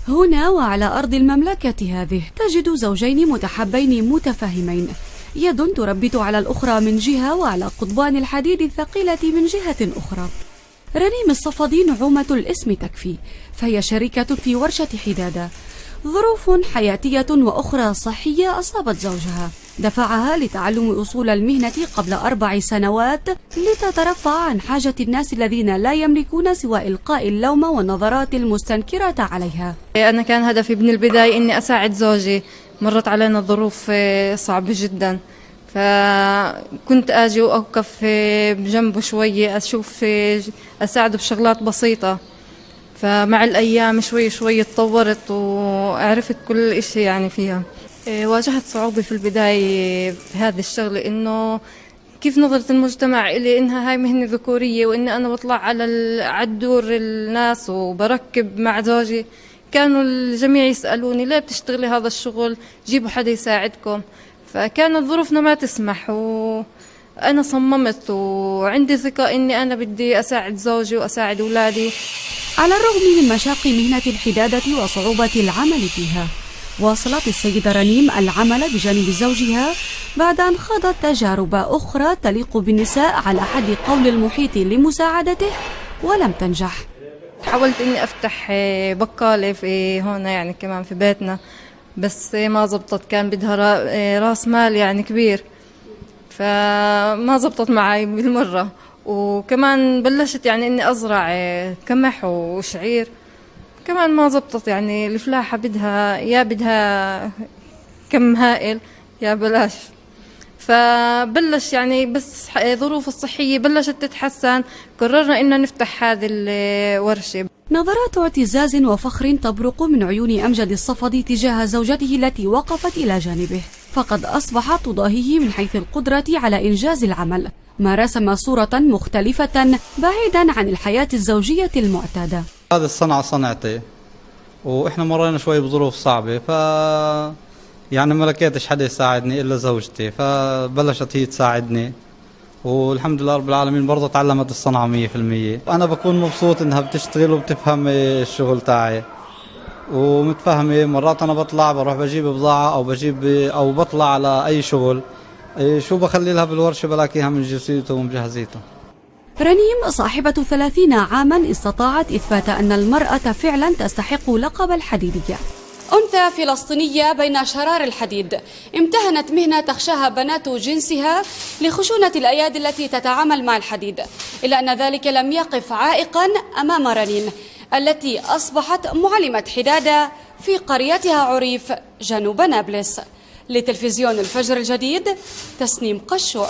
هنا وعلى أرض المملكة هذه تجد زوجين متحابين متفاهمين، يد تربت على الأخرى من جهة وعلى قضبان الحديد الثقيلة من جهة أخرى. رنيم الصفدي نعومة الاسم تكفي، فهي شريكة في ورشة حدادة. ظروف حياتية وأخرى صحية أصابت زوجها دفعها لتعلم أصول المهنة قبل 4 سنوات لتترفع عن حاجة الناس الذين لا يملكون سوى إلقاء اللوم والنظرات المستنكرة عليها. أنا كان هدفي من البداية إني أساعد زوجي، مرت علينا ظروف صعبة جدا، فكنت أجي وأوقف بجنبه شوية، أشوف أساعده بشغلات بسيطة. فمع الأيام شوي شوي تطورت وعرفت كل إشي يعني فيها. واجهت صعوبة في البداية في هذا الشغل، إنه كيف نظرة المجتمع إلي إنها هاي مهنة ذكورية، وإني أنا بطلع على الدور الناس وبركب مع زوجي. كانوا الجميع يسألوني ليه بتشتغلي هذا الشغل، جيبوا حدا يساعدكم. فكانت ظروفنا ما تسمح، وأنا صممت وعندي ثقة إني أنا بدي أساعد زوجي وأساعد أولادي. على الرغم من مشاق مهنة الحدادة وصعوبة العمل فيها، واصلت السيدة رنيم العمل بجانب زوجها بعد أن خاضت تجارب أخرى تليق بالنساء على حد قول المحيط لمساعدته ولم تنجح. حاولت إني أفتح بقالة في هون يعني كمان في بيتنا، بس ما زبطت، كان بدها راس مال يعني كبير، فما زبطت معي بالمرة. وكمان بلشت يعني إني أزرع قمح وشعير، كمان ما زبطت، يعني الفلاحة بدها يا بدها كم هائل يا بلاش. فبلش يعني بس ظروف الصحية بلشت تتحسن، قررنا إنه نفتح هذه الورشة. نظرات اعتزاز وفخر تبرق من عيون أمجد الصفدي تجاه زوجته التي وقفت إلى جانبه، فقد أصبحت تضاهيه من حيث القدرة على إنجاز العمل، ما رسم صورة مختلفة بعيدا عن الحياة الزوجية المعتادة. هذا الصنعة صنعتي، وإحنا مرينا شوي بظروف صعبة، ف يعني ما لقيتش حدا يساعدني إلا زوجتي، فبلشت هي تساعدني، والحمد لله رب العالمين برضه تعلمت الصنعة 100%. أنا بكون مبسوط إنها بتشتغل وبتفهم الشغل تاعي ومتفهمة. مرات أنا بطلع بروح بجيب بضاعة أو بجيب أو بطلع على أي شغل، شو بخلي لها بالورشة بلاقيها من جنسيته ومجهزيته. رنيم صاحبة 30 عاما استطاعت إثبات أن المرأة فعلا تستحق لقب الحديدية. أنثى فلسطينية بين شرار الحديد، امتهنت مهنة تخشاها بنات جنسها لخشونة الأيادي التي تتعامل مع الحديد، إلا أن ذلك لم يقف عائقا أمام رنيم التي أصبحت معلمة حدادة في قريتها عريف جنوب نابلس. لتلفزيون الفجر الجديد، تسنيم قشوع.